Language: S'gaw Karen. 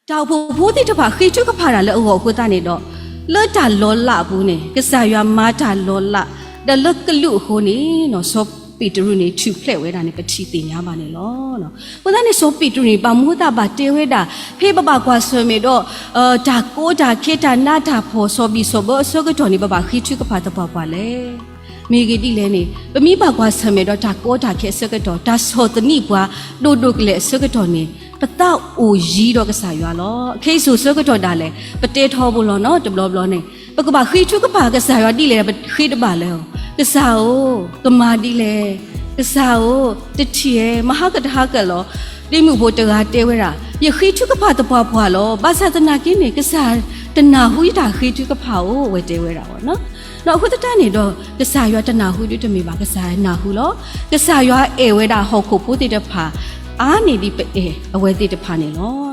တၢ်အိၣ်ဖှိၣ်ဖိသ့ၣ်တဖၣ် ဃ့ထုကဖၣ်တၢ်လၢအဂီၢ်အဃိသတးန့ၣ်ဒီး, လၢတၢ်လီၤလးအပူၤန့ၣ် ကစၢ်ယွၤမၤတၢ်လီၤလး, ဒီးလၢကလူးအဃိန့ၣ် စီၤပ့းတရူးန့ၣ် ထုးဖျဲးဝဲဒၣ်န့ၣ် ပထံၣ်သ့ၣ်ညါဘၣ်န့ၣ်လီၤ. အဃိသတးန့ၣ် စီၤပ့းတရူးန့ၣ် ဘၣ်မူဘၣ်ဒါဘၣ်တဲဝဲဒၣ်, ဖဲပဘၣ်ကွၢ်ဆၢၣ်မဲာ်ဒီး တၢ်ကီတၢ်ခဲ တၢ်နးတၢ်ဖှီၣ် စီၤဘံၣ်စီၤဘၢအဆၢကတီၢ်န့ၣ် ပဘၣ်ဃ့ထုကဖၣ်သပှၢ်ပှၢ်လဲၣ်. မ့ၢ်ဂ့ၢ်ဒ်လဲၣ်န့ၣ် ပမ့ၢ်ဘၣ်ကွၢ်ဆၢၣ်မဲာ်ဒီးတၢ်ကီတၢ်ခဲအဆၢကတီၢ်, တၢ်ဆီၣ်သနံးပှၤဒိၣ်ဒိၣ်ကလဲာ်အဆၢကတီၢ်န့ၣ် ပသးအိၣ်ယံၤဒီးကစၢ်ယွၤလီၤ. ခဲအံၤစိၤဆၢကတီၢ်ဒၣ်လဲာ် ပတဲထီဘိလီၤနီၤ, တဘျီဘျီန့ၣ် ပကဘၣ်ဃ့ထုကဖၣ်ကစၢ်ယွၤဒ်လဲၣ် ပဃ့တဘၣ်လၢၤ. ကစၢ်ဧၢ, ကမၤဒ်လဲၣ်. ကစၢ်ဧၢ, တထံၣ်ဧဲ, မဟါကတဟါကၢၣ်လီၤ. ဒ့မုၣ်ဖိတဂၤတဲဝဲဒၣ်, ယဃ့ထုကဖၣ်သပှၢ်ပှၢ်လီၤ. ဘၣ်ဆၣ်သနာ်က့န့ၣ် ကစၢ်တနၢ်ဟူယတၢ်ဃ့ထုကဖၣ်ဧိၤ, အဝဲတဲဝဲဒၣ်နီၤ. ဒီးအဃိသတးန့ၣ်ဒီး ကစၢ်ယွၤတနၢ်ဟူဒ်တမ့ၢ်ဘၣ်, ကစၢ်ယွၤနၢ်ဟူလီၤ. ကစၢ်ယွၤအဲၣ်ဝဲဒၣ်ဟီၣ်ခိၣ်ဖိသ့ၣ်တဖၣ် အါန့ၢ်ဒ်ပအဲၣ်အဝဲသ့ၣ်တဖၣ်န့ၣ်လီၤ.